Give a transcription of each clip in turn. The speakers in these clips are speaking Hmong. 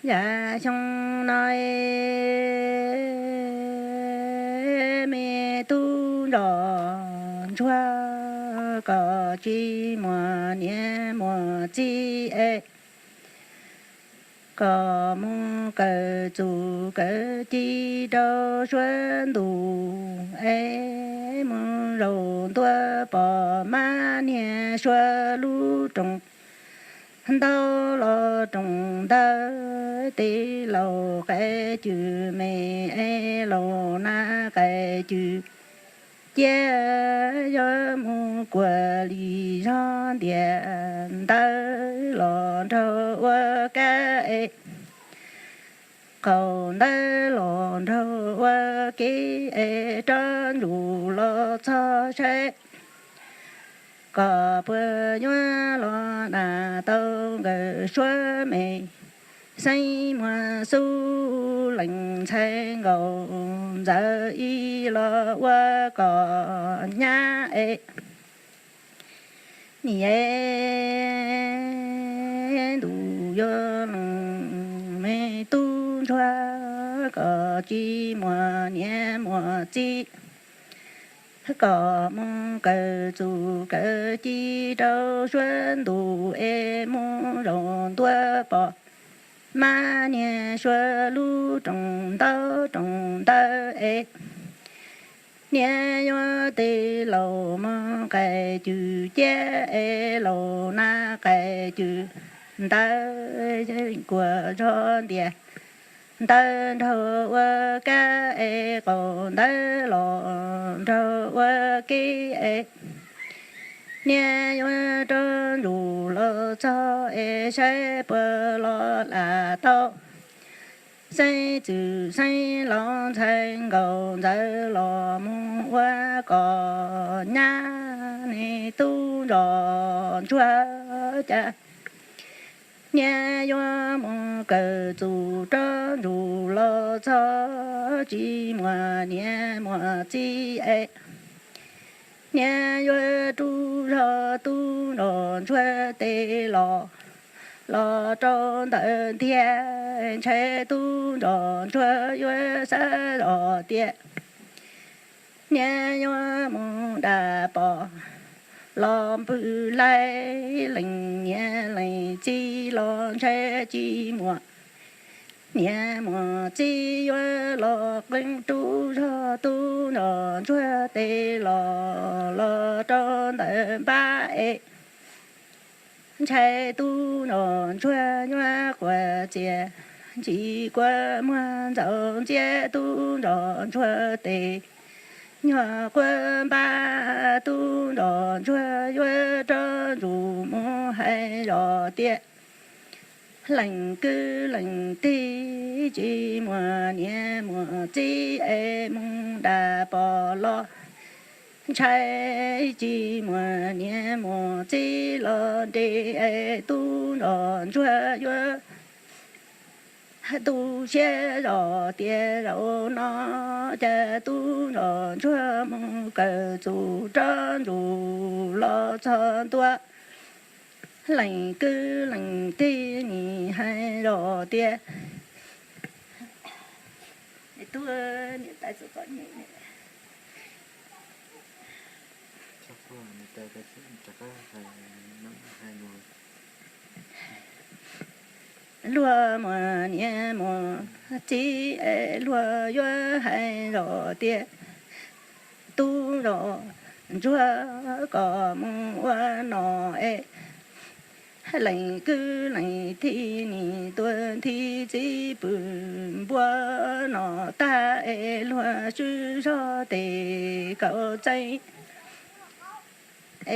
Yav xyoo no es me tub ntsoj ntsuag, koj tsis muaj niam muaj txiv es koj mus kawm txuj kawm ci rau suav ntuj es mus zaum ntua pom mab niag suav lub rooj ntau los rooj ntawd, tij laug qaib cwj me es laus nab qaib cwj ciab, yuav mus kuaj li zog ntiaj ntawd los nraug ua kab es, qaum ntawd los nraug ua kev es rov ntsuj los txog saib koj puas yuav los naj tau nkawm suav me xeeb muag xub leej ntxhais nkaus ntxawm ib los ua koj nyab es. Niam es ntuj yuav looj me tub ntsuag, koj tsis muaj niam muaj txiv, koj mus kawm txuj kawm ci rau suav ntuj es mus zaum ntua pom mab niag suav lub rooj ntau rooj ntawd es, niam yuav tij laug mus qaib cwj ciab es laus nab qaib cwj ntawd, kuaj zog ntiaj ntawd nraug ua kab es qaum ntawd los nraug ua kev es, niam yuav rov ntsuj los txog es saib puas los lam tau xeeb txwj xeeb laus ntxhais nkaus ntxawm los mus ua koj nyab, niam tub ntsoj ntsuag cas. Niam yuav mus kawm txuj rov ntsuj los txog, tsis muaj niam muaj txiv es, niam yuav rub zog tub ntsoj ntsuag tes los, los rau ntawm ntiag, ntshai tub ntsoj ntsuag yuav xav zoj tias, niam yuav mus dam pom los npwg laij, leej niam leej txiv los ntshai tsis muaj niam muaj txiv, yuav los qee rub zog tub ntsoj ntsuag tes los, los rau ntawm npab es, ntshai tub ntsoj ntsuag yuav quaj txias, ntsis kua muag ntxaus ntxiab tub ntsoj ntsuag tes, nyuag quaj npab tub ntsoj ntsuag yuav rov ntsuj mus hais zoj tias, leej kwv leej tij, tsis muaj niam muaj txiv es mus dam pom los, ntshai tsis muaj niam muaj txiv los nres es tub ntsoj ntsuag yuav tu siab zoj tias zaum no cas tub ntsoj ntsuag mus kawm txuj rov ntsuj los txog ntua, leej kwv leej tij nim hais zoj tias, luag muaj niam muaj txiv es luag yuav hais zoj tias, tub ntsoj ntsuag koj mus ua nom es, leej kwv leej tij nim tuaj nthi txiv pw npua nom tag es luag swb zog tes kaum txeeb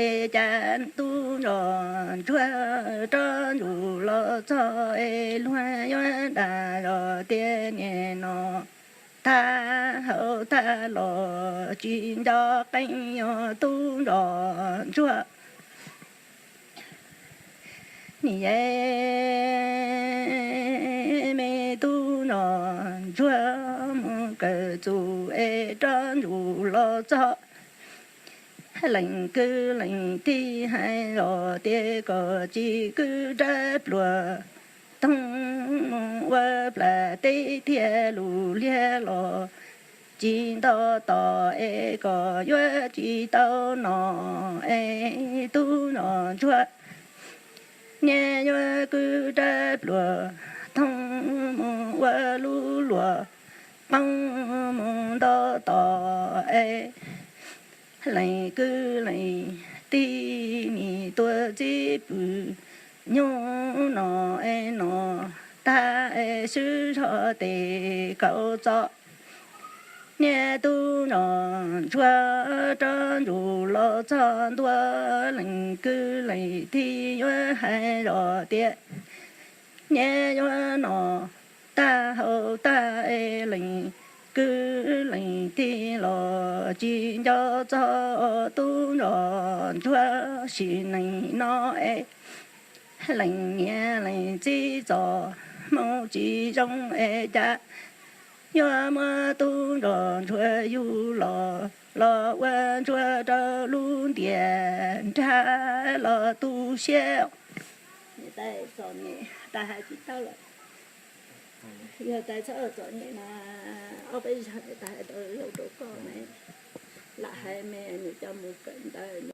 es cas tub ntsoj ntsuag rov ntsuj los txog es luag yuav dag zoj tias niam nom tag haus tag los tsis nco qeej yuav tub ntsoj ntsuag. Niam es me tub ntsoj ntsuag mus kawm txuj es rov ntsuj los txog, leej kwv leej tij hais zoj tias kom tsis kwv dab pluag toog mus ua plam teb thiaj lus liag los tsis nto tos es kom yuav tsis tau nom es tub nom ntsuag niaj yuav kwv rab pluas toog mus ua lub luam qoob mus nto tos es lees kwv lees tij nim tuaj txib pw nyuj nom es nom tag es swb zog tes kaus txo niaj tub nom ntsuag rov ntsum los txog ntua lees kwv lees tij yuav hais zog tias niaj yuav nom tag haus tag es lees kwv lees tij los tsis nco txog tub nom ntsuag sim neej no es lees niam lees txiv txoj hmoo tsis zoo es cas yuav muab tub nom ntsuag yug los los ua ntsuag rau lub ntias nrag los tu siab. Niam tais txom nyem tas hais tsis tau lawm. Yog tais txhob txom nyem no, ob peb zaug niam tais hais tau zoo rau koj ne. Lam hais me nws coj mus kawm ntawv.